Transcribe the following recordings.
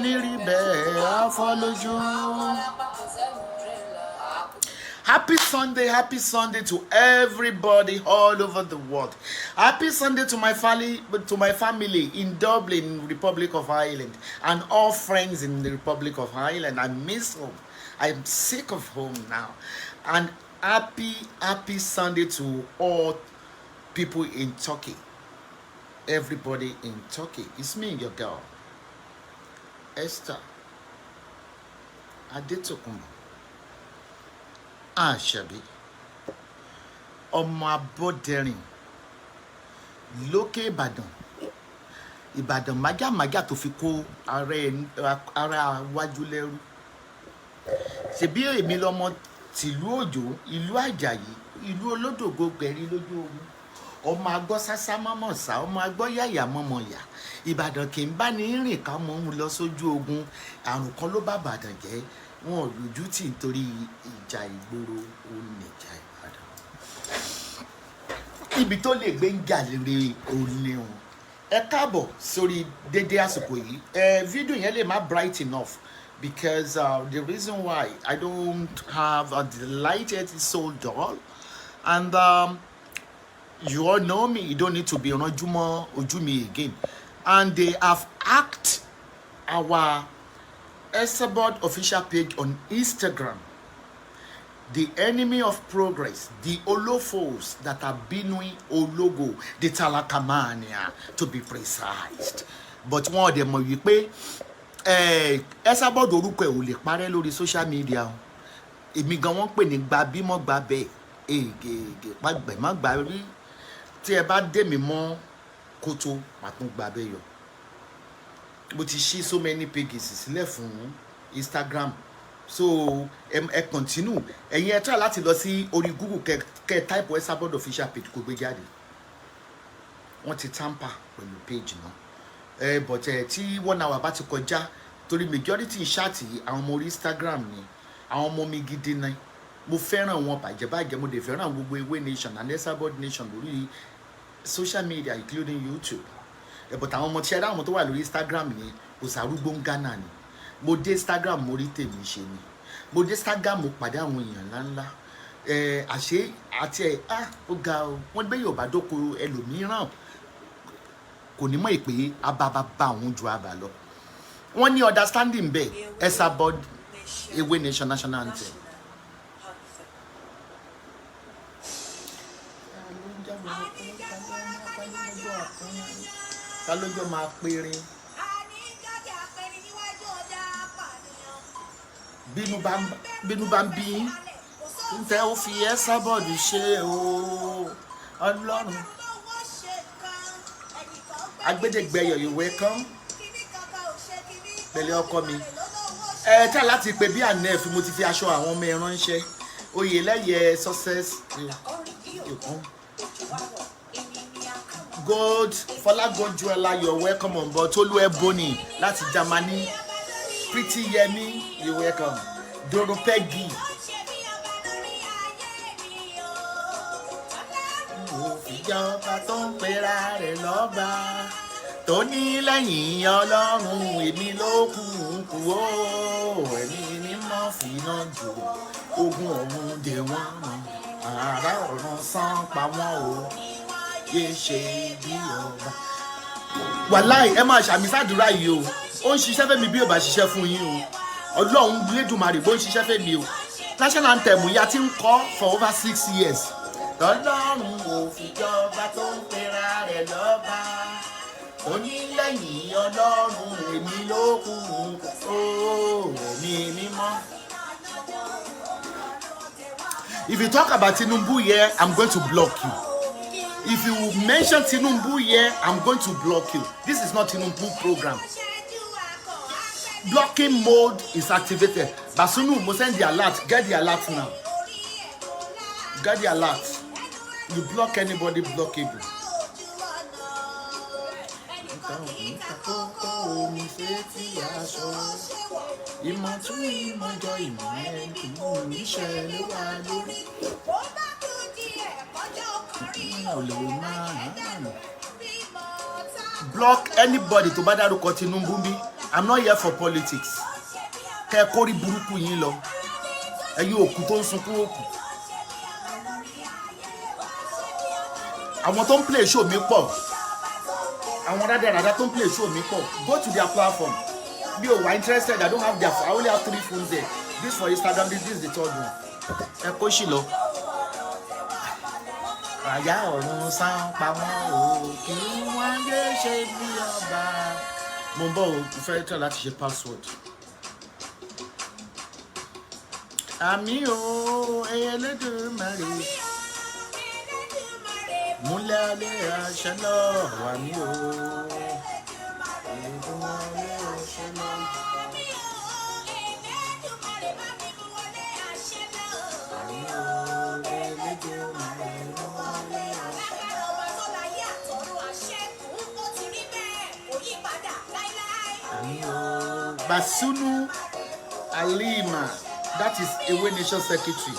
ní rí bẹ́ẹ̀, á fọ́ lójú. Happy Sunday, happy Sunday to everybody all over the world. Happy Sunday to my family in Dublin, Republic of Ireland, and all friends in the Republic of Ireland. I miss home. I'm sick of home now. And happy, happy Sunday to all people in Turkey. Everybody in Turkey. It's me, your girl, Esther Adetokunbo Àṣàbí, ọmọ Abọ́dẹrìn lókè Ìbàdàn, Ìbàdàn májàmájà tó fi kó ara wájú lẹ́rú. Ṣebí èmi lọmọ tìlú Òjò, ìlú Àjàyí, ìlú olódògo gbẹ̀rí lójú ogun, ọmọ agbọ́ sásá mọ́mọ́ sá, ọmọ agbọ́ yàyà mọ́mọ́ yà. Ìbàdàn kì í bá ní rìn ká mọ́ òun lọ sójú ogun. Àrùn kan ló bá Ìbàdàn jẹ́, wọn ò lójú tì nítorí ìjà ìgboro. Ó nìjà Ìbàdàn, ibi tó lè gbé ń jà lórí òní o. Ẹ káàbọ̀ sórí dédé àsìkò yìí. Ẹ fídíò yẹn lè má bright enough because the reason why I don't have a delighted is so dull and you all know me. You don't need to be ranjú mọ́ ojú mi again. And they have hacked our Esabod official page on Instagram. The enemy of progress, the Olofos that are bínú ológo, the Talakamania to be precise. But wọn ò dẹ̀ mọ̀ wípé Esabod orúkọ ẹ̀ ò lè parẹ́ lórí social media o. Èmi gan wọ́n pè ní gba bímọ gba bẹ́ẹ̀ ègèègè pàgbẹ́ má gbà rí. Tí ẹ bá dé mi mọ́ kótó, màá tún gba bẹ́ẹ̀ yọ. Mo ti ṣí so many pages sílẹ̀ fún Instagram, so ẹ continue. Ẹ̀yin ẹ try láti lọ sí orí Google, kẹ type Esabod official page, kó gbé jáde. Wọ́n ti tamper pẹ̀lú page náà ẹ, but ẹ tí one hour bá ti kọjá, torí majority chat àwọn ọmọ orí Instagram ni àwọn ọmọ mi gidi ni. Mo fẹ́ràn wọn bàjẹ́bàjẹ́. Mo dẹ̀ fẹ́ràn gbogbo Ewé Nation and Esabod Nation lórí social media, including YouTube ẹ. But àwọn ọmọ tí ẹ dá, àwọn tó wà lórí Instagram yẹn, kò sàrúgbó ń Ghana ni. Mo dé Instagram, mo rí tèmi ṣe ni. Mo dé Instagram, mo pàdé àwọn èèyàn ńláńlá ẹ. Àṣé àti ẹ, ah, ó ga o. Wọ́n gbé Yorùbá dóko, ẹlòmíràn kò ní mọ̀ pé ababa bá òun ju àbá lọ. Wọ́n ní understanding bẹ́ẹ̀. Esabod Ewé Nation national anthem. Ta ló jọ máa périn? Bínú bá ń bí yín, tẹ́ ó fi Esabod ṣe o. Ọlọ́run agbẹ́dẹ́gbẹ́yọ̀ ìwé kan pẹ̀lẹ́ ọkọ mi. Ẹ tí a láti pè bí anef, mo ti fi aṣọ àwọn ọmọ ẹ ránṣẹ́. Oyèlẹ́yẹ success ìkún gold, Fọlá Gold Jeweler, you're welcome on board. Tolu Ebony láti Germany, Pretty Yemi, you welcome. Doro Peggy òfìjọba tó ń pera rẹ̀ lọ́ba, tó ní lẹ́yìn Ọlọ́run èmi ló kù ń kú ó. Ẹ̀mí mímọ́ fìná jò ogun ọ̀run dè wọ́n mọ́, àrà ọ̀run sán pa wọ́n o, yé ṣe bí ọba. Wàláì, ẹ máa ṣàmì sàdúrà yìí o. Ó ń ṣiṣẹ́ fẹ́mi bí ò bá ṣiṣẹ́ fún yín o. Ọlọ́run Lédùmarè bó ń ṣiṣẹ́ fẹ́mi o. National anthem yìí a ti ń kọ́ for over 6 years. Tọ́lọ́run ò fìjọba tó ń pera rẹ̀ lọ́ba, ó ní lẹ́yìn Ọlọ́run èmi ló kù ó, ẹ̀mí mímọ́. If you talk about Tinubu here, I'm going to block you. If you mention Tinubu here, I'm going to block you. This is not Tinubu program. Blocking mode is activated. Basunu, mo send the alert. Get the alert now. Get the alert. You block anybody blockable. Omi sétí aṣọ ìmọ̀ tún ìmọ̀jọ ìmọ̀ ẹni níṣẹ́ ló wà lórí. Ò lè máa block anybody tó bá dárúkọ Tinubu bí. I'm not here for politics. Kẹ́ ẹ kórí burúkú yín lọ, ẹ̀yin òkú tó ń sunkún òkú. Àwọn tó ń play show mi pọ̀, àwọn rádaràda tó ń play show mi pọ̀. Go to their platform. Bí o wà interested, I don't have their, I only have three phones there: this for Instagram, this is the third one. Ẹ kó sì lọ. Àyà ọ̀run sán pa wọ́n o, kí wọ́n yé ṣe bí ọba. Mo ń bọ̀ o, mo fẹ́ try láti ṣe password. Àmín o, Elédùmarè. Múlẹ̀ alẹ́ àṣẹ lọ, àmín o. Múlẹ̀ àṣẹ lọ. Àmín o, Elédùmarè. Múlẹ̀ àmín o. Basunu Alima, that is Ewe Nation Secretary.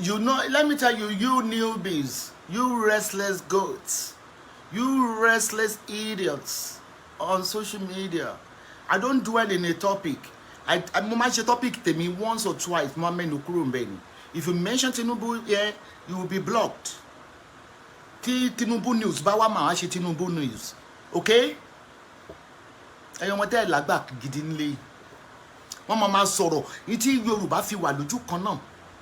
You know, let me tell you, you newbies, you restless goats, you restless idiots on social media. I don't dwell in a topic. I mo máa ń ṣe topic tèmi once or twice, mo máa mẹ́nu kúrò ń bẹ̀ ni. If you mention Tinubu here, you will be blocked. Tí Tinubu news bá wá, màá ṣe Tinubu news. Okay? Ẹ̀yin ọmọ tẹ́ ẹ̀ lágbà gidi nílé yìí, wọ́n máa ma sọ̀rọ̀ ní tí Yorùbá fi wà lójú kan náà,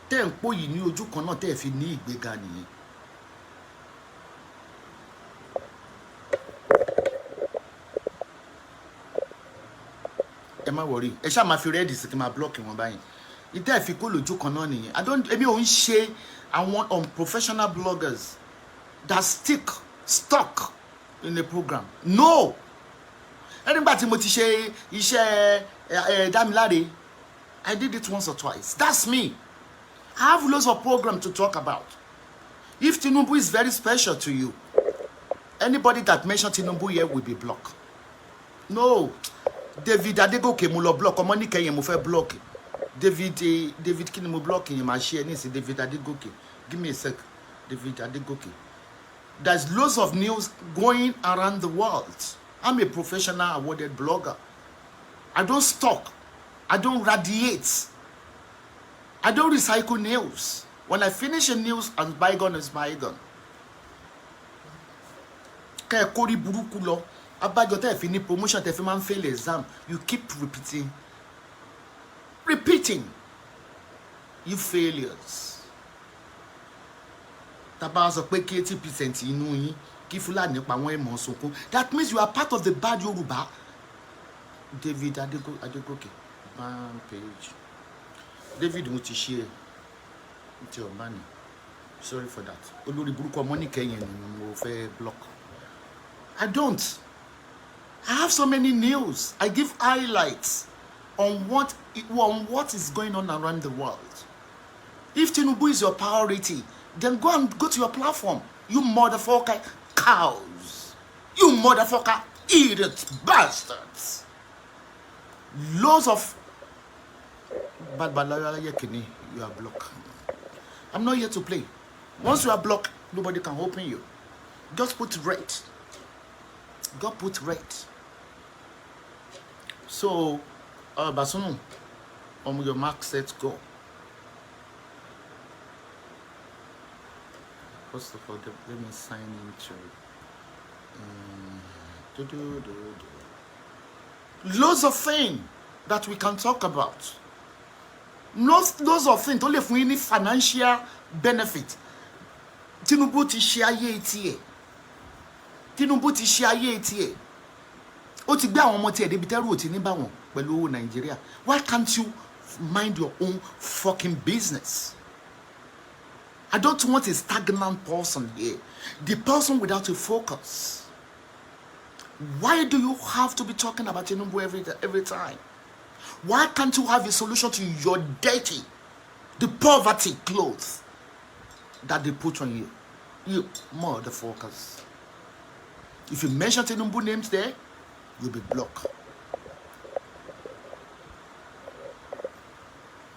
tẹ́ ń pòyì ní ojú kan náà, tẹ́ ẹ̀ fi ní ìgbéga nìyẹn. Ẹ má worry, ẹ ṣáà máa fi red sí kí n máa block wọn báyìí. Ìtẹ́ ẹ̀ fi kó lójú kan náà nìyẹn. I don't, èmi ò ń ṣe àwọn unprofessional bloggers that stick stuck in a program. No, ẹ nígbà tí mo ti ṣe iṣẹ́ ẹ Dámiláre, I did it once or twice. That's me. I have loads of program to talk about. If Tinubu is very special to you, anybody that mention Tinubu here will be blocked. No, David Adegoke mo lọ block, ọmọ níkẹyìn mo fẹ́ block David, David kí ni mo block yẹn, máa ṣe ẹ nísìn. David Adegoke, give me a sec. David Adegoke, there's loads of news going around the world. I'm a professional awarded blogger. I don't stalk, I don't radiate, I don't recycle news. When I finish a news, and bygone is bygone. Kẹ́ ẹ kórí burúkú lọ. Abájọ tẹ́ ẹ fi ní promotion, tẹ́ fi máa ń fail exam. You keep repeating, repeating, you failures. Tá bá sọ pé kí 80% inú yín kí Fúlàní pa wọ́n, ẹ̀ mọ̀ sunkún. That means you are part of the bad Yorùbá. David Adegoke ban page. David, mo ti ṣe ẹ ti ọba ni, sorry for that. Olórí burúkú ọmọ nìkẹyìn ni mo fẹ́ block. I don't, I have so many news. I give highlights on what is going on around the world. If Tinubu is your priority, then go and go to your platform. You motherfucker cows, you motherfucker idiots, bastards. Loads of bad bad. Kini, you are blocked. I'm not here to play. Once you are blocked, nobody can open you. Just put red. God put red. So Basunu, on your mark, set, go. First of all, let me sign into do, do, do, do. Loads of things that we can talk about. Loads of things tó lè fún yín ní financial benefit. Tinubu ti ṣe ayé tiẹ̀, Tinubu ti ṣe ayé tiẹ̀, ó ti gbé àwọn ọmọ tiẹ̀ débi tẹ́rù ò ti ní bá wọn pẹ̀lú owó Nàìjíríà. Why can't you mind your own fucking business? I don't want a stagnant person here, the person without a focus. Why do you have to be talking about Tinubu every time? Why can't you have a solution to your dirty The poverty clothes that they put on you, you motherfuckers. If you mention Tinubu names there, you'll be blocked.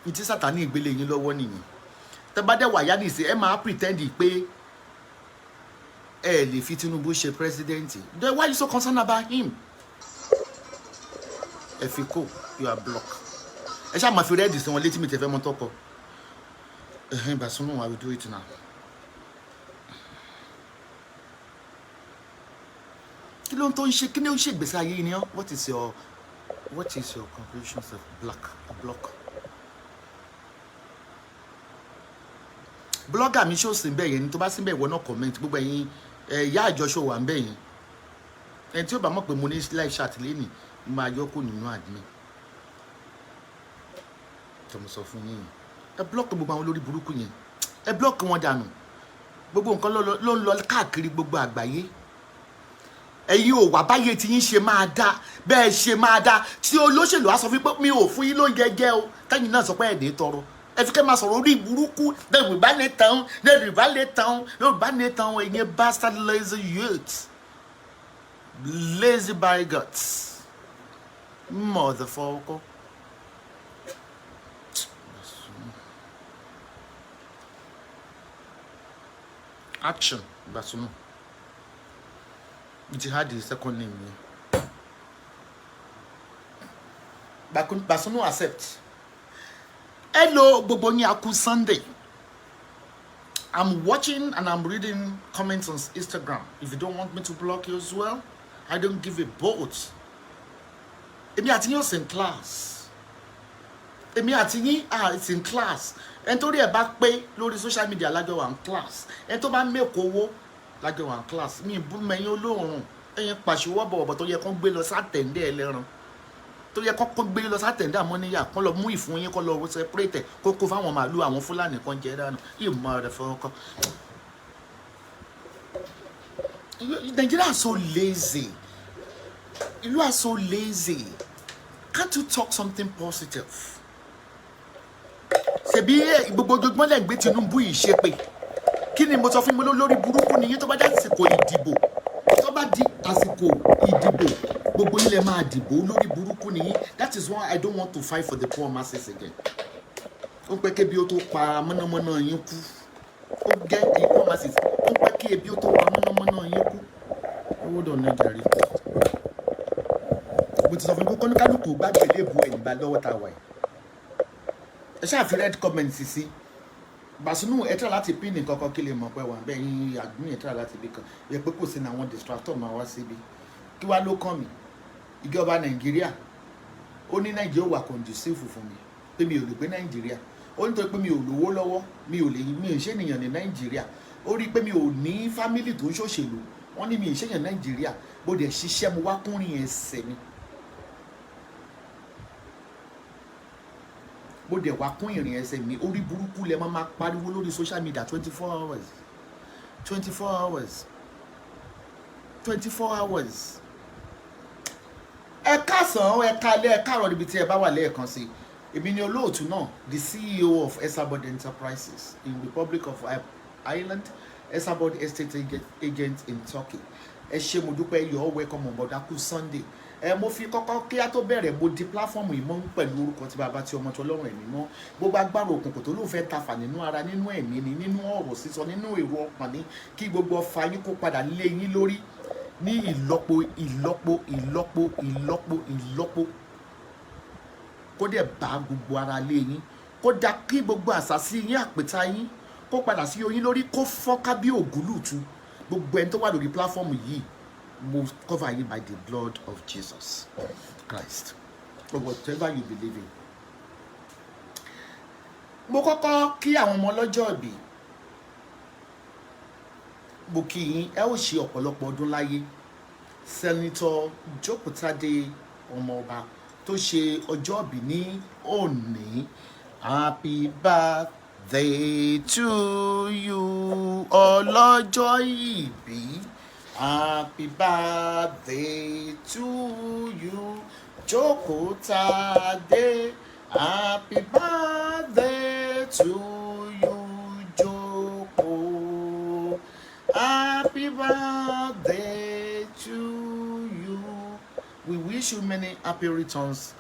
Ní tí Sátani ìgbélé yín lọ́wọ́ nìyẹn. Tẹ́ bá dẹ̀ wàyá nìsín, ẹ máa pretend pé ẹ lè fi Tinubu ṣe president. Then why you so concerned about him? Ẹ fi kó, you are blocked. Ẹ ṣáà máa fi red sí wọn létí mi tẹ fẹ́ mọ́ tọkọ. Ẹ̀hìn Basunu, I will do it now. Kí ló ń tó ń ṣe? Kí ni ó ń ṣe ìgbésí ayé yìí ni ọ́? What is your conclusions of black block? Blogger mi ṣó sí bẹ́ẹ̀ yẹn ni? Tó bá sí bẹ́ẹ̀, ìwọ náà comment. Gbogbo ẹ̀yin ẹ̀yà àjọṣọ wà ń bẹ́ẹ̀ yẹn. Ẹni tí ó bá mọ̀ pé mo ní live chat lẹ́nìí, mo máa yọ kó nínú admin tó mo sọ fún yín. Ẹ block gbogbo àwọn olórí burúkú yẹn, ẹ block wọn dànù. Gbogbo nǹkan ló ń lọ káàkiri gbogbo àgbáyé. Ẹ̀yin ò wá báyé tí yín ṣe máa dá bẹ́ẹ̀ ṣe máa dá, tí olóṣèlú á sọ fún pé mi ò fún yín lóúnjẹ jẹ o, tẹ́yìn náà sọ pé ẹ̀dẹ̀ tọrọ. Ẹ fi kẹ́ máa sọ̀rọ̀ orí burúkú. Yorùbá lè tán, Yorùbá lè tán, Yorùbá lè tán. Ẹ̀yin bastard, lazy youth, lazy bigots, motherfucker. Action Basunu. It had the second name here. Basunu accept. Hello, gbogbo yín, a kú Sunday. I'm watching and I'm reading comments on Instagram. If you don't want me to block you as well, I don't give a boat. Èmi àti yín ò sí in class. Èmi àti yín ah, it's in class. Ẹni tó rí ẹ̀ bá pé lórí social media lájọ wà ní class. Ẹni tó bá mẹ́kọ̀ọ́ owó lájọ wà ní class. Mi ì bú mẹ́yìn olóòórùn. Ẹ̀yin pàṣẹwọ́ bọ̀wọ̀bọ̀ tó yẹ kó gbé lọ sátẹ̀ǹdẹ̀ ẹlẹ́ran, tó yẹ kó gbé lọ sátẹ̀ǹdẹ̀ àmọ́ níyà, kó lọ mú ìfun yín, kó lọ separate, kó kó fáwọn màálù àwọn Fúlàní kan jẹ dànù. Ìmọ̀ rẹ̀ fọwọ́kọ́. Nigeria are so lazy. You are so lazy. Can't you talk something positive? Ṣebí gbogbo ojoojúmọ́ lẹ́ ń gbé Tinubu yìí ṣépè. Kí ni mo sọ fún mi? Lórí burúkú ni yín. Tó bá dé àsìkò ìdìbò, tó bá di àsìkò ìdìbò, gbogbo yín lẹ máa dìbò. Lórí burúkú ni yín. That is why I don't want to fight for the poor masses again. Ó pẹ́ kébi ó tó pa mọ́nàmọ́ná yín kú. Ó gẹ́ the poor masses, ó pẹ́ kí ebi ó tó pa mọ́nàmọ́ná yín kú. Owó dọ̀ ní jàre. Mo ti sọ fún yín pé kọ́níkálùkù gbàgbé léèbù ẹ̀ nígbà lọ́wọ́ tá a wà yìí. Ẹ ṣáà fi red comment sí Basunu. Ẹ try láti pin nǹkan kan kí lè mọ̀ pé wà bẹ́ẹ̀. Yín àgbìn, ẹ try láti bí kan yẹ pé kò sí ní àwọn distractor máa wá síbi. Kí wá ló kàn mí? Ìjọba Nàìjíríà, ó ní Nàìjíríà wà conducive fún mi, pé mi ò lè gbé Nàìjíríà. Ó ní torí pé mi ò lówó lọ́wọ́, mi ò lè, mi ò ṣènìyàn ní Nàìjíríà. Ó rí i pé mi ò ní family tó ń ṣòṣèlú. Wọ́n ní mi ò ṣèyàn Nàìjíríà. Bó dẹ̀ ṣiṣẹ́, mo wá kúnrin ẹsẹ̀ mi. Bó dẹ̀ wá kún ìrìn ẹsẹ̀ mi. Orí burúkú lẹ máa máa pariwo lórí social media 24 hours, 24 hours, 24 hours. Ẹ káàsán, ẹ káalẹ́, ẹ káàárọ̀ níbi tí ẹ bá wà. Lẹ́ẹ̀kan sí, èmi ni olóòtú náà, the CEO of Esabod Enterprises in Republic of Ireland, Esabod Estate Agent in Turkey. Ẹ ṣé, mo dúpẹ́. You all welcome on board. A kú Sunday. Ẹ mo fi kọ́kọ́ kí á tó bẹ̀rẹ̀, mo di platform yìí mọ́ pẹ̀lú orúkọ tí bàbá, tí ọmọ, tí Ọlọ́run ẹ̀mí mọ́. Gbogbo agbára òkùnkùn tó lóun fẹ́ tafà nínú ara, nínú ẹ̀mí ni, nínú ọ̀rọ̀ sísọ, nínú èrò ọkàn ní, kí gbogbo ọfà yín kó padà lé yín lórí ní ìlọ́po, ìlọ́po, ìlọ́po, ìlọ́po, ìlọ́po, kó dẹ̀ bá gbogbo ara lé yín, kó dá kí gbogbo àṣàsí yín, àpèta yín, kó padà sí oyin lórí, kó fọ́nká bí ògúlùtù. Gbogbo ẹni tó wà lórí platform yìí, mo cover you by the blood of Jesus Christ or whatever you believe in. Mo kọ́kọ́ kí àwọn ọmọ ọlọ́jọ́ ìbí. Mo kí yín, ẹ ó ṣe ọ̀pọ̀lọpọ̀ ọdún láyé. Senator Jókòtádé ọmọọba tó ṣe ọjọ́ ìbí ní òní, happy birthday to you. Ọlọ́jọ́ ìbí, happy birthday to you. Jókòtádé, happy birthday. to you, Joko. Happy birthday to you. We wish you many happy returns,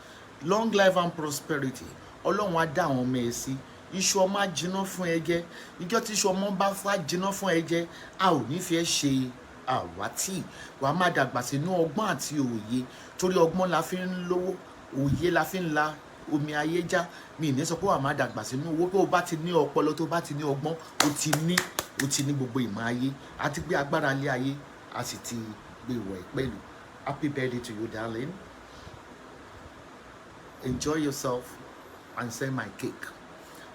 long life and prosperity. Ọlọ́run á dá àwọn ọmọ ẹ sí. Iṣu ọmọ á jiná fún ẹ jẹ. Ìjọ tí iṣu ọmọ bá fún á jiná fún ẹ jẹ, a ò ní fi ẹ́ ṣe àwátì. Wàá máa dàgbà sínú ọgbọ́n àti òye, torí ọgbọ́n la fi ń lówó, òye la fi ń la omi ayé já. Mi ì ní sọ pé wàá máa dàgbà sínú owó. Tó o bá ti ní ọpọlọ, tó o bá ti ní ọgbọ́n, o ti ní gbogbo ìmọ̀ ayé àti gbé agbára lé ayé, a sì ti gbé ìwọ̀ ẹ̀ pẹ̀lú. Happy birthday to you, darling. Enjoy yourself and send my cake.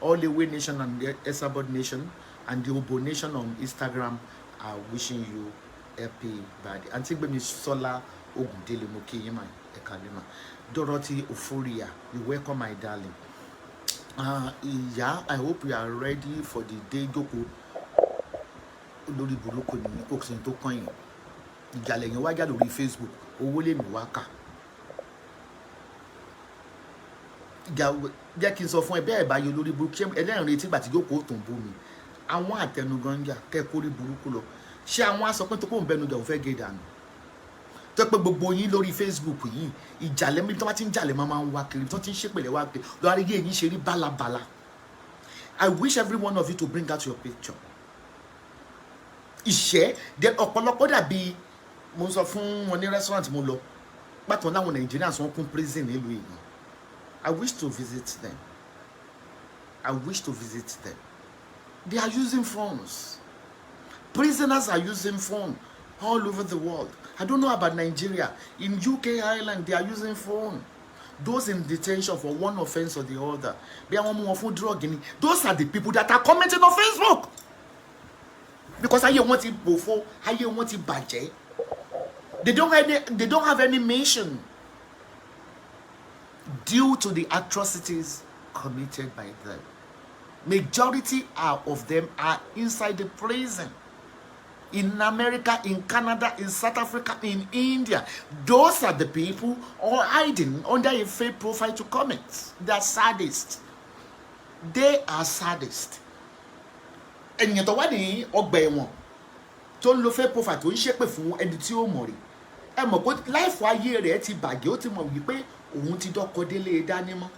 All the Way Nation and the Esabod Nation and the Obo Nation on Instagram are wishing you happy birthday. Aunty Gbemi Sola Ogundele, mo kí yín mà, ẹ kálẹ́ mà. Dorothy Oforia, you welcome, my darling. Ìyá, I hope you are ready for the day. Jókòó, olórí burúkú ni kò sí tó kàn yín. Ìjàlẹ̀ yẹn wájà lórí Facebook, owó lèmi wá kà. Ìjà jẹ́ kí n sọ fún ẹ bẹ́ẹ̀ bá yọ lórí burúkú. Ṣé ẹlẹ́rìn retí ìgbà tí jókòó tó ń bú mi? Àwọn àtẹnugànjà kẹ́ ẹ kórí burúkú lọ. Ṣé àwọn aṣọ pé tó kó ń bẹnu jà, ò fẹ́ gé dànù tó pé gbogbo yín lórí Facebook yìí, ìjàlẹ̀ mi tó bá ti ń jàlẹ̀ máa ń wá kiri, tó ti ń ṣépèlè wá kiri lọ́wọ́ ayé yín ṣe rí bálabàla. I wish every one of you to bring out your picture. Ìṣẹ́ de ọ̀pọ̀lọpọ̀ dàbí mo ń sọ fún wọn ní restaurant mo lọ pàtó láwọn Nigerians wọn kún prison nílùú yìí. I wish to visit them. I wish to visit them. They are using phones. Prisoners are using phone all over the world. I don't know about Nigeria. In UK, Ireland, they are using phone. Those in detention for one offense or the other, bí àwọn mú wọn fún drug ni, those are the people that are commenting on Facebook, because ayé wọn ti bòfo, ayé wọn ti bàjẹ́. They don't have any mission due to the atrocities committed by them. Majority of them are inside the prison in America, in Canada, in South Africa, in India. Those are the people all hiding under a fake profile to comment. They are sadists. They are sadists. Ènìyàn tó wà ní ọgbà ẹ̀wọ̀n tó ń lo fake profile, tó ń ṣépè fún ẹni tí ó mọ̀ rí, ẹ mọ̀ pé life ayé rẹ̀ ti bàjẹ́. Ó ti mọ̀ wípé òun ti dọ́kọ délé dání mọ́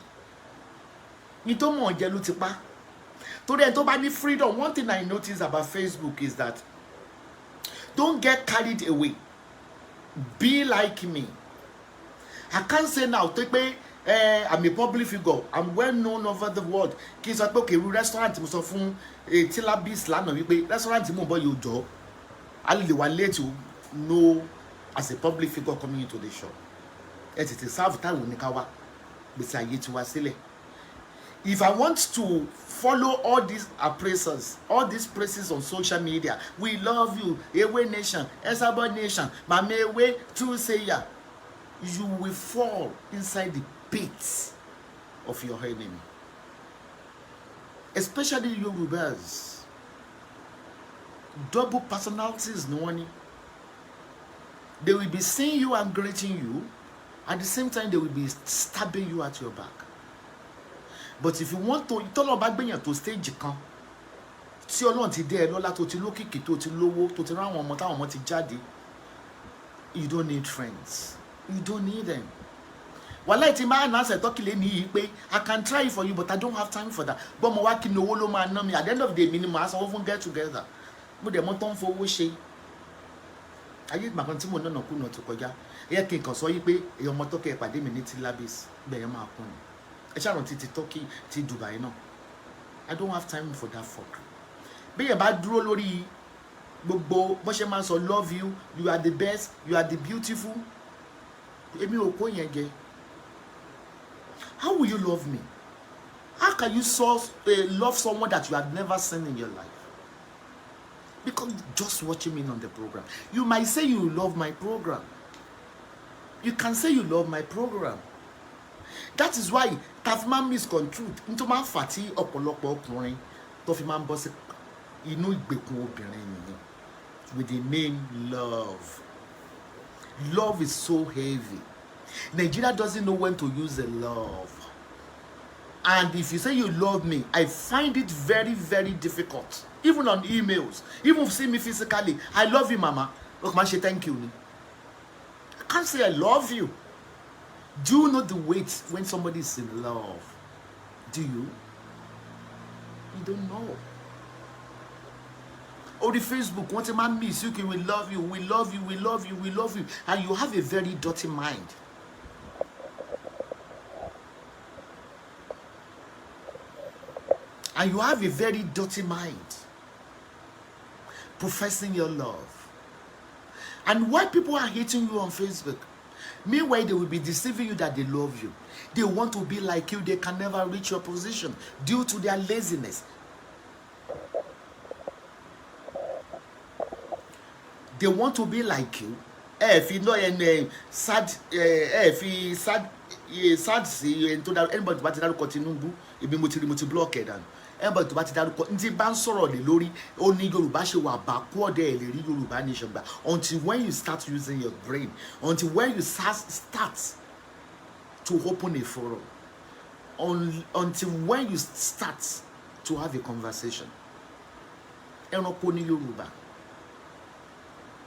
ní tó mọ̀ jẹ́ ló ti pa. Torí ẹni tó bá ní freedom, one thing I notice about Facebook is that don't get carried away. Be like me. I can't say now tó pé I'm a public figure, I'm well known over the world, kí n sọ pé òkè irú restaurant mo sọ fún Tilabis lánàá wípé restaurant mo ń bọ̀ yóò jọ a lè wà late to know. As a public figure coming into the shop, ẹ tètè serve táwọn oníká wá gbèsè ayé tiwa sílẹ̀. If I want to follow all these appraisers, all these praises on social media, "We love you, Ewe Nation, Esabod Nation, Mama Ewe, Truthsayer," you will fall inside the pit of your enemy. Especially Yorubas. Double personalities ni wọ́n ní. They will be seeing you and greeting you. At the same time, they will be stabbing you at your back. But if you want to, tọ́lọ́ bá gbẹ̀yàn tó stage kan tí Ọlọ́run ti dé ẹ lọ́lá, tó ti lókìkí, tó ti lówó, tó ti ráwọn ọmọ, táwọn ọmọ ti jáde, you don't need friends. You don't need them. Wàhálà tí máa náà ṣe Turkey lé ní yìí pé I can try it for you, but I don't have time for that. Bọ́mọ wá kí ni, owó ló máa ná mi. At the end of the day, mi ni màá sanwó fún get together. Mo dẹ̀ mọ́ tó ń fowó ṣe ayé ìgbà kan tí mo nánà kùnà tó kọjá. Ẹ yẹ kí n kàn sọ yí pé èèyàn ọmọ Turkey, ẹ pàdé mi ní Tilabis, bẹ́ẹ̀ yẹn máa kún ni. Ẹ ṣàrántí ti Turkey, ti Dubai náà. I don't have time for that fuck. Bí yẹn bá dúró lórí gbogbo bó ṣe máa ń sọ "love you, you are the best, you are the beautiful," èmi ò kó yẹn jẹ. How will you love me? How can you love someone that you have never seen in your life? Because just watching me on the program, you might say you love my program. You can say you love my program. That is why ta fi máa ń misconstrue, nítorí máa ń fà tí ọ̀pọ̀lọpọ̀ ọkùnrin tó fi máa ń bọ́ sí inú ìgbèkùn obìnrin nìyẹn, with the name love. Love is so heavy. Nigeria doesn't know when to use the love. And if you say you love me, I find it very, very difficult, even on emails, even if you see me physically, "I love you, mama," look, man, say thank you ni. I can't say I love you. Do you know the weight when somebody is in love? Do you? You don't know. Orí Facebook, wọ́n ti máa ń miss you. "We love you, we love you, we love you, we love you," and you have a very dirty mind. And you have a very dirty mind professing your love. And why people are hating you on Facebook? Meanwhile, they will be deceiving you that they love you. They want to be like you. They can never reach your position due to their laziness. They want to be like you. Ẹ fi lọ ẹnu ẹ sad, ẹ fi sad sad sí ẹni tó dárúkọ. Anybody tó bá ti dárúkọ Tinubu, ibi mo ti rí, mo ti block ẹ̀ dànù. Anybody tó bá ti dárúkọ ní tí bá ń sọ̀rọ̀ lé lórí, ó ní Yorùbá ṣe wà backward. Ẹ̀ lè rí Yorùbá nation gbà until when you start using your brain, until when you start to open a forum, until when you start to have a conversation. Ẹranko ní Yorùbá.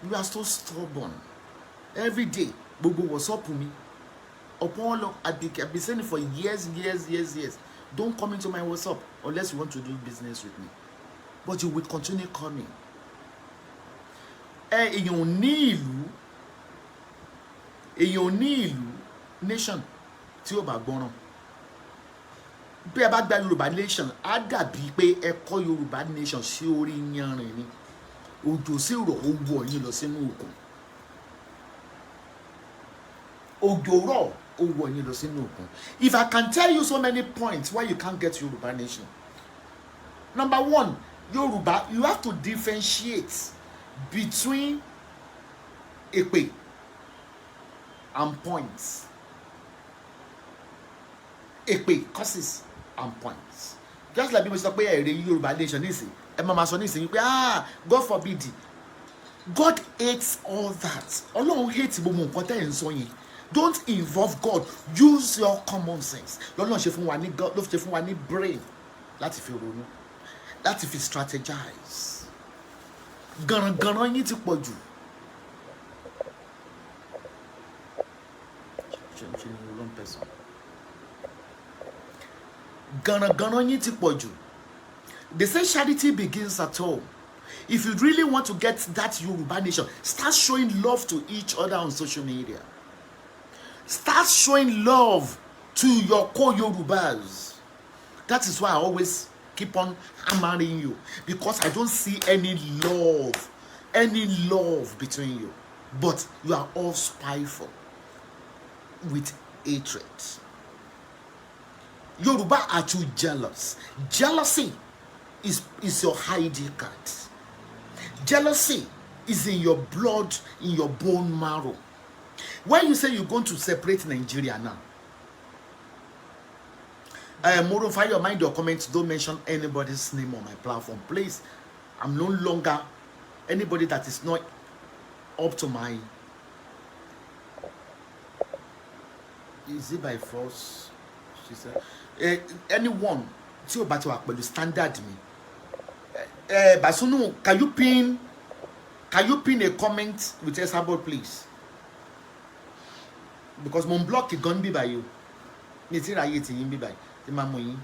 You are so stubborn. Every day, gbogbo WhatsApp mi upon all, I be saying it for years, years, years, years: don't come into my WhatsApp unless you want to do business with me. But you will continue coming. Ẹ èèyàn ò ní ìlú, èèyàn ò ní ìlú, nation tí ó bá gbọ́ràn. Bí ẹ bá gba Yorùbá nation, á dàbí pé ẹ kọ́ Yorùbá nation sí orí yanrìn ni. Òjò sì rọ̀, ó wọ̀ yín lọ sínú òkun. Òjò rọ̀, ó wọ̀ yín lọ sínú òkun. If I can tell you so many points why you can't get Yorùbá nation. Number one, Yorùbá, you have to differentiate between èpè and points. Èpè, curses and points. Just like bí mo sọ pé ẹ̀rẹ̀ Yorùbá nation nísìnyí, ẹ máa ma sọ nísìnyí pé, "Ah, God forbid." God hates all that. Ọlọ́run hate gbogbo nǹkan tẹ́ ẹ̀ ń sọ yẹn. Don't involve God. Use your common sense. Lọ́lọ́run ṣe fún wa ní God ló ṣe fún wa ní brain láti fi ronú, láti fi strategize. Gànràngànràn yín ti pọ̀ jù. Ṣe ni wrong person. Gànràngànràn yín ti pọ̀ jù. They say charity begins at home. If you really want to get that Yoruba nation, start showing love to each other on social media. Start showing love to your co-Yorubas. That is why I always keep on hammering you, because I don't see any love, any love between you. But you are all spiteful with hatred. Yoruba are too jealous. Jealousy is your ID card. Jealousy is in your blood, in your bone marrow. When you say you're going to separate Nigeria now, Moro, file your mind your comments. Don't mention anybody's name on my platform, please. I'm no longer anybody that is not up to my. Is it by force? She said. Anyone tí o bá ti wà pẹ̀lú standard mi. Basunu, can you pin a comment with Esabod, please? Because mo ń block gan bí báyìí o. Mi ti ráyè tì yín bí báyìí tí máa mú yín.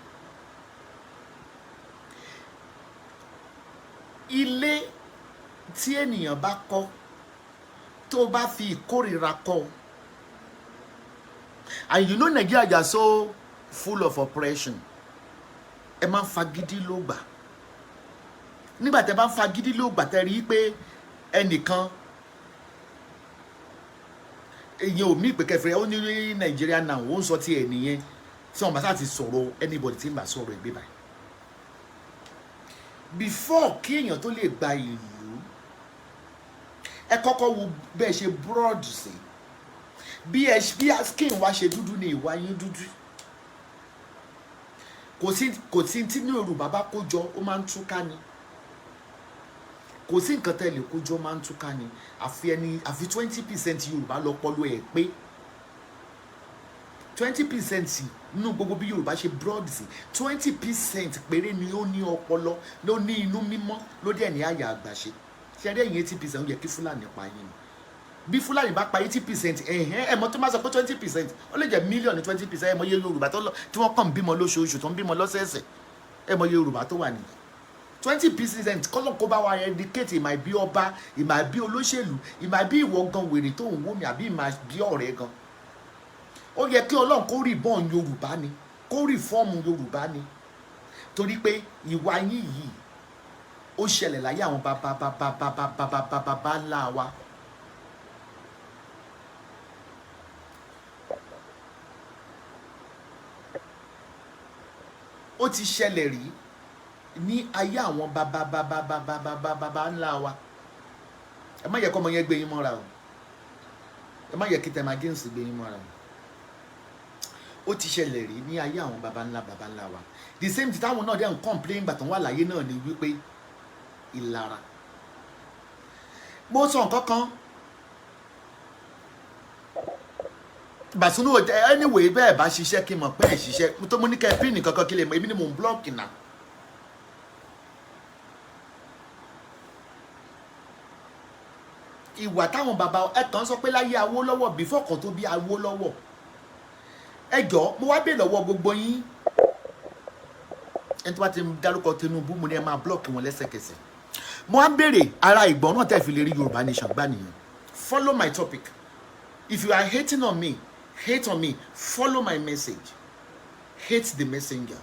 Ilé tí ènìyàn bá kọ́, tó bá fi ìkórìíra kọ́. And you know Nigeria, you are so full of oppression. Ẹ máa ń fagídí ló gbà. Nígbà tẹ́ bá ń fagídí ló gbà, tẹ́ rí i pé ẹnìkan èyàn ò mí ìpè kẹfìrẹ, ó ní Nàìjíríà náà ó ń sọ ti ẹ̀ nìyẹn. Tí wọn bá sá ti sọ̀rọ̀ anybody tí ń bá sọ̀rọ̀ ẹgbẹ́ báyìí. Before kí èèyàn tó lè gba ìlú, ẹ kọ́kọ́ wo bẹ́ẹ̀ ṣe broad sí, bí ẹ bí skin wa ṣe dúdú ni ìwà yín dúdú. Kò sí tí ní Yorùbá bá kó jọ, ó máa ń túká ni. Kò sí nǹkan tẹ́lẹ̀ kó jọ, máa ń túká ni. Àfi ẹni àfi 20% Yorùbá lọ́pọlọ ẹ̀ pé. 20% nínú gbogbo bí Yorùbá ṣe broad sí, 20% péré ni ó ní ọpọlọ, ló ní inú mímọ́, ló dẹ̀ ní àyà àgbàṣe. Ṣe rí ẹ̀yìn 80%, ó yẹ kí Fúlàní pa yín ni. Bí Fúlàní bá pa 80%, ẹ̀hẹ́n, ẹ̀mọ́ tó máa sọ pé 20%, ó lè jẹ́ mílíọ̀nù 20%. Ẹ̀mọ́ iye Yorùbá tó lọ tí wọ́n kàn ń bímọ lóṣooṣù, tó ń bímọ lọ́sẹ̀ẹ̀sẹ̀. Ẹ̀mọ́ iye Yorùbá tó wà nìyẹn. 20% kọ́lọ̀ kó bá wa educate. Ìmọ̀ ìbí ọba, ìmọ̀ ìbí olóṣèlú, ìmọ̀ ìbí ìwọ gan wèrè tó ń wó mi, àbí ìmọ̀ ìbí ọ̀rẹ́ gan. Ó yẹ kí Ọlọ́run kó reborn Yorùbá ni, kó reform Yorùbá ni, torí pé ìwà yín yìí, ó ṣẹlẹ̀ láyé àwọn bàbá bàbá bàbá bàbá bàbá ńlá wa. Ó ti ṣẹlẹ̀ rí ní ayé àwọn bàbá bàbá bàbá bàbá bàbá ńlá wa. Ẹ má yẹ kọ́ ọmọ yẹn gbé yín mọ́ra o. Ẹ má yẹ kí tẹ̀má gíǹsì gbé yín mọ́ra o. Ó ti ṣẹlẹ̀ rí ní ayé àwọn baba ńlá baba ńlá wa. The same thing táwọn náà dẹ̀ ń complain gbà tó ń wà láyé náà ni wípé ìlara. Mo sọ nǹkan kan Bàtúnú. Anyway, bẹ́ẹ̀ bá ṣiṣẹ́, kí n mọ̀ pé ẹ̀ ṣiṣẹ́ tó mo ní kẹ́ ẹ pín nǹkan kan, kí lè mọ̀ èmi ni mò ń block náà. Ìwà táwọn bàbá ẹ kàn sọ pé láyé Awólọ́wọ̀, before kan tó bí Awólọ́wọ̀. Ẹ jọ, mo wá bèèrè lọ́wọ́ gbogbo yín, ẹni tó bá ti dárúkọ Tinubu, mo ní ẹ máa block wọn lẹ́sẹ̀kẹsẹ̀. Mo wá ń béèrè, ara ìgbọ́n náà tẹ̀ fi lè rí Yorùbá Nation gbà nìyẹn. Follow my topic. If you are hating on me, hate on me. Follow my message. Hate the messenger,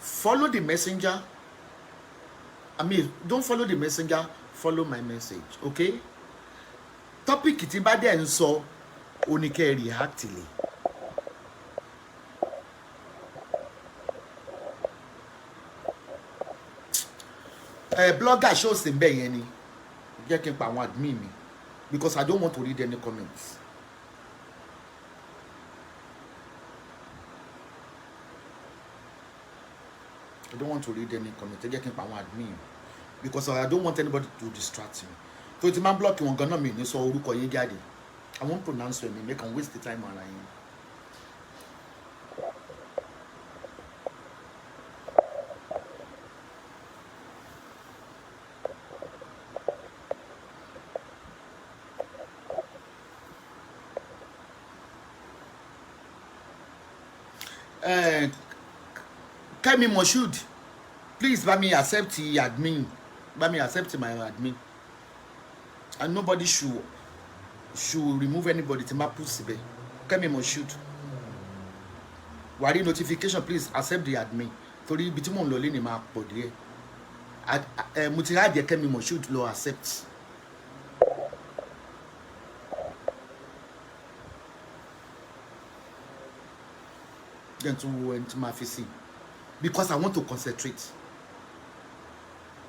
follow the messenger. I mean, don't follow the messenger, follow my message, okay? Topic tí bá dẹ̀ ń sọ, ó ní kẹ́ ẹ react lé. Ẹ blogger show sí bẹ́ẹ̀ yẹn ni jẹ́ kí n pa àwọn admin mi, because I don't want to read any comments. I don't want to read any comment. Ẹ jẹ́ kí n pa àwọn admin, because I don't want anybody to distract me. Tó ti máa ń block wọn gan-an, mi ní sọ orúkọ yín jáde. I won't pronounce your name, make am waste the time ara yín. Kẹ́mi Moshood, please bá mi accept the admin, bá mi accept my admin, and nobody should remove anybody tí n bá put síbẹ̀. Kẹ́mi Moshood, wà á rí notification. Please accept the admin, torí ibi tí mò ń lọ lé ní máa pọ̀ díẹ̀. Mo ti rájẹ Kẹ́mi Moshood lọ accept. Jẹ́ n tún wo ẹni tí máa fi sí, because I want to concentrate.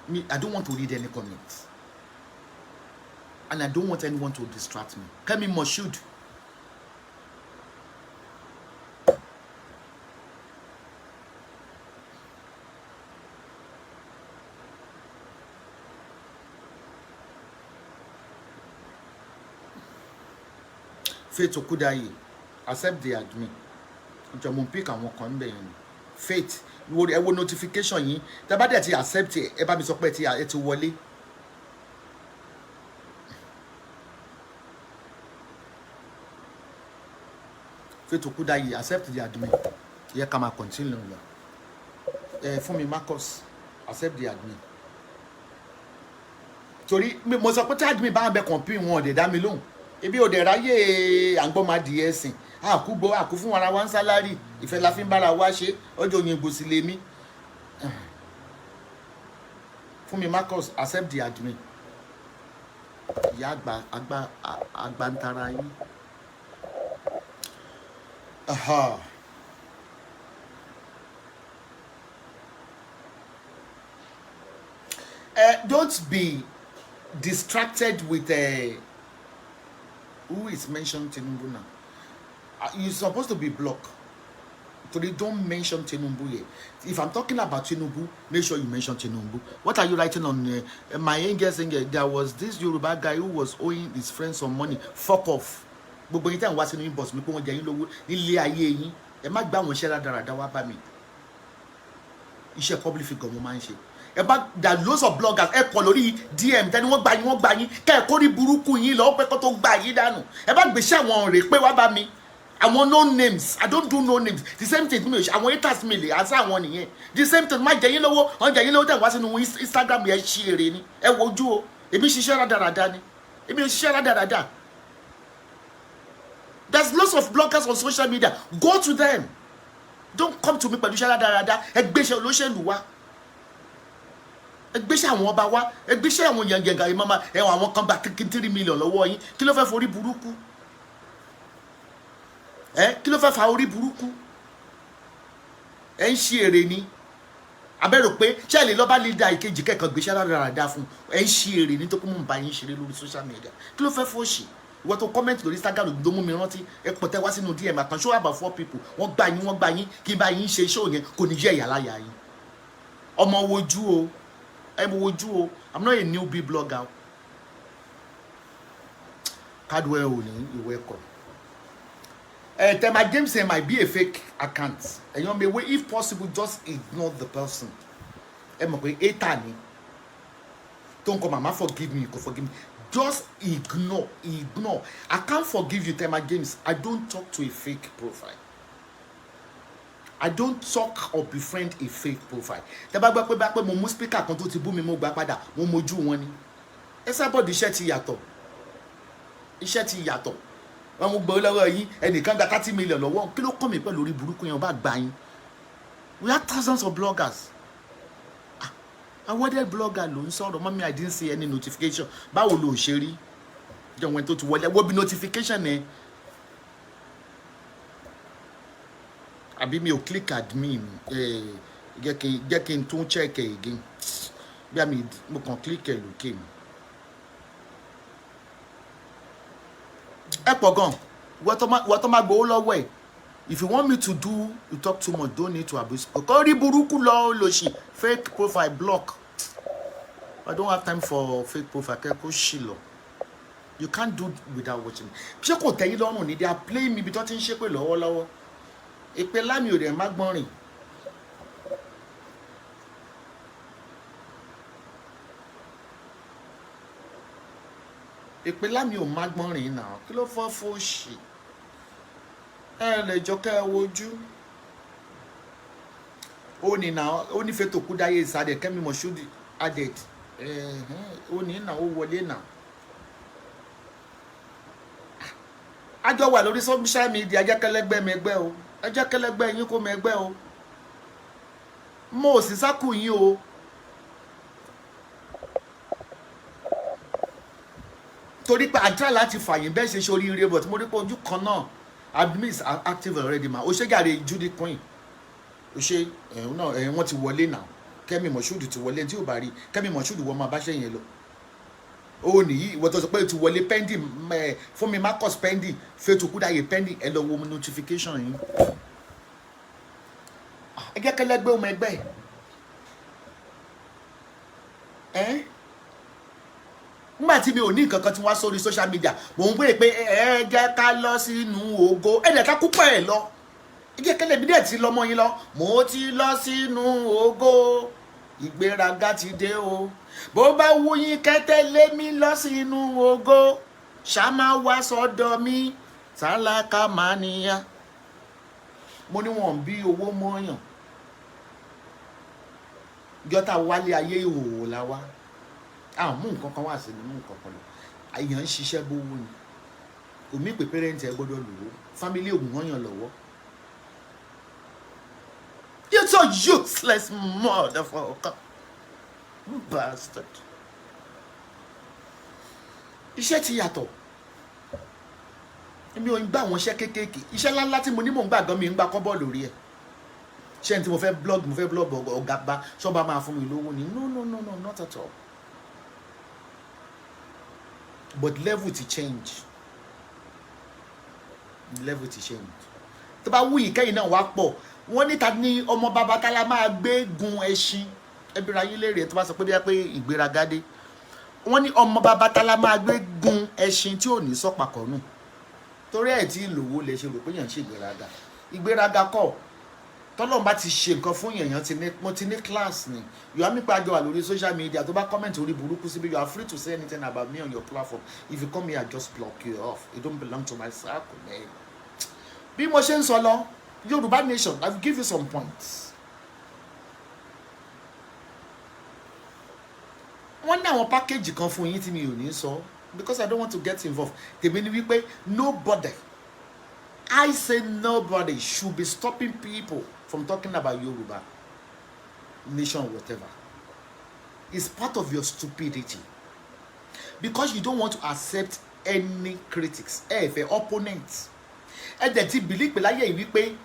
Me, I don't want to read any comments and I don't want anyone to distract me. Kẹ́mi Moshood. Faith Okudayi, accept the admin. Jọ, mo ń pick àwọn kan ń bẹ̀ yẹn ni. Faith, wo, ẹ wo notification yín. Tẹ bá dẹ̀ ti accept ẹ, ẹ bá mi sọ pé ẹ ti wọlé. Faith Okudayi, accept the admin. Yẹ ká máa continue lọ. Ẹ fún mi, Marcus, accept the admin, torí mo sọ pé tí admin bá ń bẹ kàn pín wọn, ò dẹ̀ dá mi lóhùn. Ebi ò dẹ̀ ráyè àǹgbọ́n ẹ̀sìn àkúgbọ́ àkú fún ara wa ń salary. Ìfẹ́ la fi ń bára wa ṣe. Ọjọ́ òyìnbó sì lè mí fún mi. Marcus, accept the admin. Ìyá àgbà àgbà àgbà ń tara yín. Aha. Don't be distracted with who is mentioned Tinubu now. You're supposed to be blocked. So they don't mention Tinubu here. If I'm talking about Tinubu, make sure you mention Tinubu. What are you writing on my angel saying there was this Yoruba guy who was owing his friend some money? Fuck off. Gbogbo yín tẹ̀ ń wá sínú inbox mi pé wọ́n jẹ yín lówó nílé ayé yín, ẹ má gbá àwọn iṣẹ́ rádaràda wá bá mi. Iṣẹ́ public figure mo máa ń ṣe. Ẹ bá there are loads of bloggers. Ẹ kọ lórí DM tẹni wọ́n gbà yín, wọ́n gbà yín, kẹ́ ẹ kórí burúkú yín lọ́wọ́ pé kó tó gbà yín dànù. Ẹ bá gbèsè àwọn rè pé wá bá mi, àwọn no names. I don't do no names. The same thing mi ò ṣe. Àwọn haters mi lè àṣà àwọn nìyẹn. The same thing, má jẹ yín lówó, wọ́n jẹ yín lówó, tẹ̀ wá sínú Instagram yẹn, ṣí èrè ni. Ẹ wojú o, èmi ṣiṣẹ́ rádaràda ni, èmi ò ṣiṣẹ́ rádaràda. There's lots of bloggers on social media. Go to them. Don't come to me pẹ̀lú iṣẹ́ rádaràda. Ẹ gbéṣẹ́ olóṣèlú wá, ẹ gbéṣẹ́ àwọn ọba wá, ẹ gbéṣẹ́ àwọn yàngàngà yìí. Máma ẹ àwọn kan gba 3 million lọ́wọ́ yín. Kí ló fẹ́ forí burúkú ẹ? Kí ló fẹ́ fa orí burúkú? Ẹ ń ṣe èrè ni. Abẹ́rò pé ṣé ẹ lè lọ́ba leader ìkejì kẹ́kọ̀ọ́ gbéṣẹ́ rádaràda fún? Ẹ ń ṣe èrè ní tó kó mú bá yín ṣeré lórí social media. Kí ló fẹ́ fọ́ọ̀ṣì? Ìwọ tó comment lórí Instagram ló mú mi rántí. Ẹ pọ̀ tẹ́ wá sínú DM. I can show about four people. Wọ́n gbà yín, wọ́n gbà yín kí n bá yín ṣe show yẹn, kò ní jẹ́ ìyá láyà yín. Ọmọ wojú o, ẹ mo wojú o. I'm not a newbie blogger o. Cardwell ò ní ìwé ẹ̀kọ́ ẹ. Tema James might be a fake account. Ẹ̀yàn mi wey, if possible, just ignore the person. Ẹ mọ̀ pé hater ni tó ń kọ "Mama, forgive me." Kò forgive me. Just ignore, ignore. I can't forgive you, Tema James. I don't talk to a fake profile. I don't talk or befriend a fake profile. Tẹ́ bá gbọ́ pé bá pé mo mú speaker kan tó ti bú mi, mo gbà padà, mo mojú wọn ni. Ẹ sábọ̀dì, iṣẹ́ ti yàtọ̀, iṣẹ́ ti yàtọ̀. Wọ́n mú gbọ́ lọ́wọ́ yín, ẹnìkan gba 30 million lọ́wọ́. Kí ló kàn mí pẹ̀lú orí burúkú yẹn? Wọ́n bá gbà yín. We have thousands of bloggers. Ah, awarded blogger ló ń sọ̀rọ̀. Mummy, I didn't see any notification. Báwo ló ṣe rí? Jẹ́ wọn tó ti wọlé, wo bí notification ẹ, àbí mi ò click admin? Ẹ jẹ́ kí n tún check ẹ again. Bí àmì mo kàn click ẹ lókè mi. Ẹ pọ̀ gan. Wọ́n tó máa gbowó lọ́wọ́ ẹ̀. If you want me to do, you talk too much, don't need to abuse. Kò rí burúkú lọ lòṣì. Fake profile, block. I don't have time for fake profile. Kẹ́kọ̀ọ́ ṣì lọ. You can't do without watching. Ṣé kò tẹ́yìn lọ́rùn ni? They are playing me ibi tó ti ń ṣépè lọ́wọ́lọ́wọ́. Èpè lámì ò dẹ̀ má gbọ́n rìn. Èpè lámì ò má gbọ́n rìn náà. Kí ló fọ́ fòṣì? Ẹ lè jọ kẹ́ ẹ wojú. Ó ní náà, ó ní fẹ́tò kú dáyé ìsàdẹ̀. Kẹ́mi Moshood added. Ó ní náà, ó wọlé náà. Àjọ wà lórí social media. Jẹ́kẹ́lẹ́gbẹ́ mẹgbẹ́ o, ẹ jẹ́kẹ́lẹ́gbẹ́ yín kó mẹgbẹ́ o. Mo ò sì sákù yín o. Torí pé àjá láti fàyín bẹ́ẹ̀ ṣe ṣoríire, but mo rí pé ojú kan náà. Admin is active already ma. O ṣe gàre, Judy Queen, o ṣe. Ẹ̀hún náà, ẹ̀hún wọ́n ti wọlé náà. Kẹ́mi Moshood ti wọlé. Tí ò bá rí Kẹ́mi Moshood, wọ́n máa bá ṣẹ́yìn lọ. Ó nìyí, ìwọ tó sọ pé o ti wọlé, pending ẹ fún mi. Marcus pending, Faith Okudaye pending. Ẹ lọ wo notification yín. Ẹ jẹ́ kẹlẹ́gbẹ́ ọmọ ẹgbẹ́ ẹ. Nígbà tí mi ò ní nǹkan kan tí wọ́n á sórí social media, mò ń pè pé ẹ jẹ́ ká lọ sínú ògo. Ẹ dẹ̀ ká kú pẹ̀ ẹ lọ. Ẹ jẹ́ kẹlẹ́ bí díẹ̀ tí lọ́mọ yín lọ. Mo ti lọ sínú ògo, ìgbéraga ti dé o. Bó bá wù yín kẹ́tẹ́lé mi lọ sínú ògo, ṣá máa wá sọ́dọ̀ mi, tálákà máa níyà. Mo ní wọn bí owó mọ́yàn jọta wálé ayé, ìhòòhò la wá. Àwọn mú nǹkan kan wá sí ni, mú nǹkan kan lọ. Èèyàn ń ṣiṣẹ́ gbówó ni omi pé parent ẹ gbọ́dọ̀ lówó, family ògùn wọ́n yàn lọ́wọ́. You so useless motherfucker, bastard. Iṣẹ́ ti yàtọ̀. Èmi ò ń gbà àwọn iṣẹ́ kéékèèké. Iṣẹ́ ńláńlá tí mo ní mò ń gbà gan, mi ń gba kọ́bọ̀ lórí ẹ̀. Ṣé ní tí mo fẹ́ blog, mo fẹ́ blog ọ̀gá bá ṣọ́ba máa fún mi lówó ni? No, no, no, no, not at all. But level ti change, level ti change. Tó bá wú yìí kẹ́yìn náà wá pọ̀. Wọ́n níta ní ọmọ bàbá tálá máa gbé gun ẹṣin. Ẹbí ra yín léèrè. Tó bá sọ pé bí wọ́n pé ìgbéraga dé, wọ́n ní ọmọ bàbá tálá máa gbé gun ẹṣin tí ò ní sọ̀pàkọ́ nù. Torí ẹ̀ tí lòwó lè ṣe rò pé èèyàn ń ṣe ìgbéraga. Ìgbéraga kọ́. Tọ́lọ́run bá ti ṣe nǹkan fún èèyàn, ti ní mo ti ní class ni. You are mi pa àjọ wà lórí social media, tó bá comment orí burúkú síbi, you are free to say anything about me on your platform. If you come here, I just block you off. You don't belong to my circle, man. Bí mo ṣe ń sọ lọ, Yorùbá nation, I will give you some points. Wọ́n ní àwọn package kan fún yín tí mi ò ní sọ because I don't want to get involved. Tèmi ni wípé nobody, I say nobody should be stopping people from talking about Yoruba nation, whatever. It's part of your stupidity because you don't want to accept any critics. Ẹ fẹ́ opponents. Ẹ dẹ̀ ti believe pé láyé yìí wípé